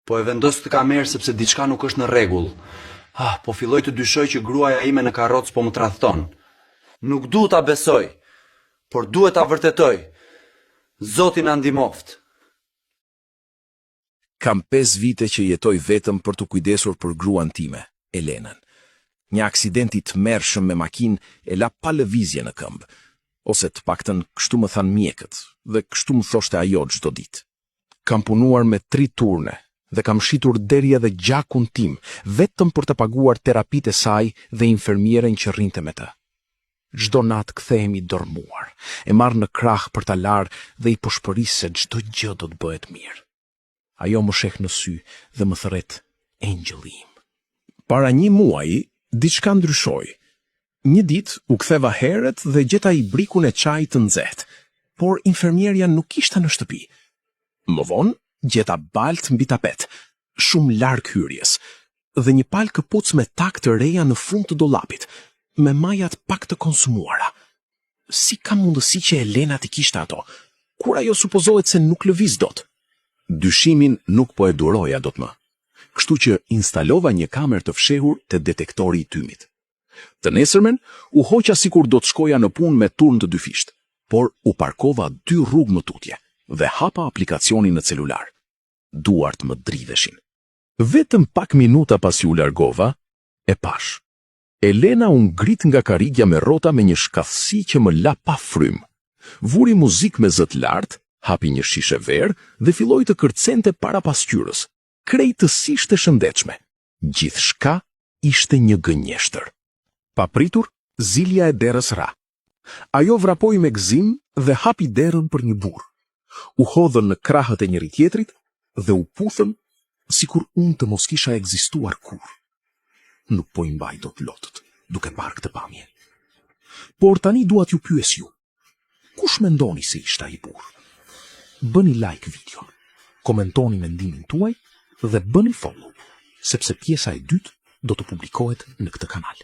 Po e vendos këtë kamerë sepse diçka nuk është në rregull. Ah, po filloj të dyshoj që gruaja ime në karrocë po më tradhton. Nuk du ta besoj, por duhet ta vërtetoj. Zoti na ndihmoftë. Kam 5 vite që jetoj vetëm për t'u kujdesur për gruan time, Elenën. Një aksident i tmerrshëm me makinë e la pa lëvizje në këmbë, ose të paktën kështu më thanë mjekët dhe kështu më thoshte ajo çdo ditë. Kam punuar me tri turne dhe kam shitur deri edhe gjakun tim, vetëm për të paguar terapitë e saj dhe infermieren që rrinte me të. Çdo natë kthehem i dërrmuar, e marr në krah për ta larë dhe i pëshpëris se çdo gjë do të bëhet mirë. Ajo më sheh në sy dhe më thërret engjëlli im. Para një muaji, diçka ndryshoi. Një ditë u ktheva herët dhe gjeta ibrikun e çajit të nxehtë, por infermierja nuk ishte në shtëpi. Më vonë, gjeta baltë mbi tapet, shumë larg hyrjes, dhe një palë këpucë me takë të reja në fund të dollapit, me majat pak të konsumuara. Si ka mundësi që Elena t'i kishte ato, kur ajo supozohet se nuk lëviz dot? Dyshimin nuk po e duroja dot më, kështu që instalova një kamerë të fshehur te detektori i tymit. Të nesërmen, u hoqa sikur do të shkoja në punë me turn të dyfishtë, por u parkova dy rrugë më tutje dhe hapa aplikacionin në celular. Duart më dridheshin. Vetëm pak minuta pasi u largova, e pashë. Elena u ngrit nga karrigia me rrota me një shkathtësi që më la pa frymë. Vuri muzikë me zë të lartë, hapi një shishe verë dhe filloi të kërcente para pasqyrës, krejtësisht e shëndetshme. Gjithçka ishte një gënjeshtër. Papritur, zilja e derës ra. Ajo vrapoi me gëzim dhe hapi derën për një burrë. U hodhën në krahët e njëri-tjetrit dhe u puthën sikur unë të mos kisha ekzistuar kurrë. Nuk po i mbaj dot lotët duke parë këtë pamje. Por tani dua t'ju pyes ju. Kush mendoni se ishte ai burrë? Bëni like videon, komentoni mendimin tuaj dhe bëni follow, sepse pjesa e dytë do të publikohet në këtë kanal.